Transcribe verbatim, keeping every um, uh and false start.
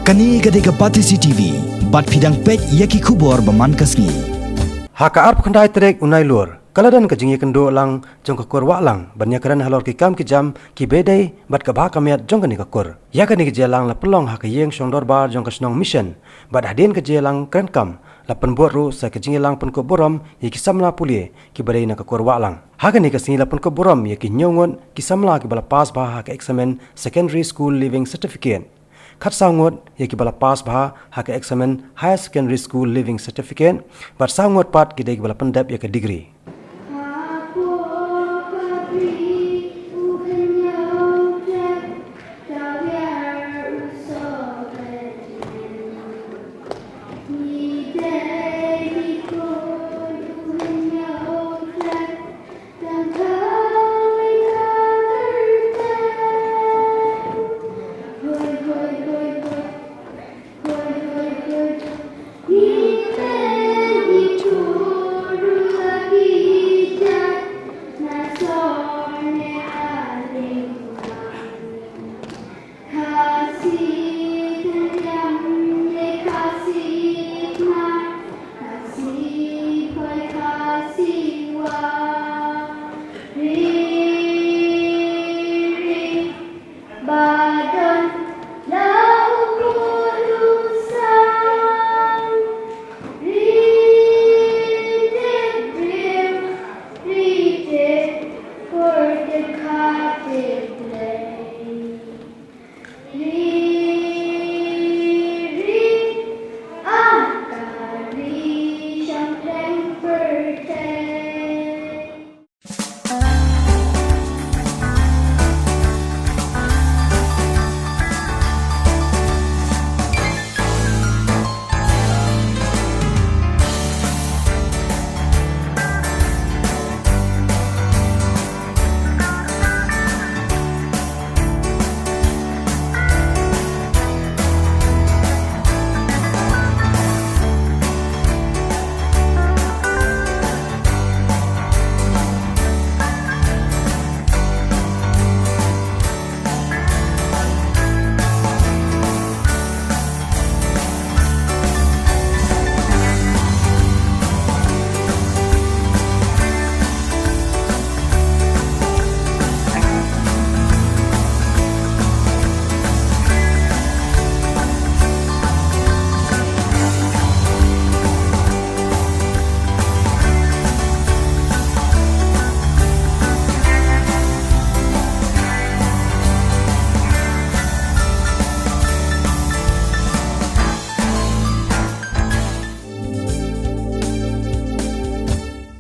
Kane ka dei ka Batesi T V, bad phi dang peit ïa ki khubor ba man ka sngi. Ha ka arphew khyndai tarik u Nailur, ka la don ka jingïakynduh lang jong ka kur Wahlang ban ïakren halor ki kam ki jam kiba dei bad ka bha ka miat jong kane ka kur. Ïa kane ka jingïalang la pynlong ha ka ïing shong dorbar jong ka shnong Mission, bad hadien ka jingïalang kren kam la pynbud ruh sa ka jingïalang pynkup burom ïa ki samla pule kiba dei na ka kur Wahlang. Ha kane ka sngi la pynkup burom ïa ki hynñiew ngut ki samla kiba la pass bha ha ka eksamin Secondary School Leaving Certificate, khatsaw ngut ïa kiba la pass bha ha ka eksamin Higher Secondary School Leaving Certificate, bad saw ngut pat ki dei kiba la pyndep ïa ka degree.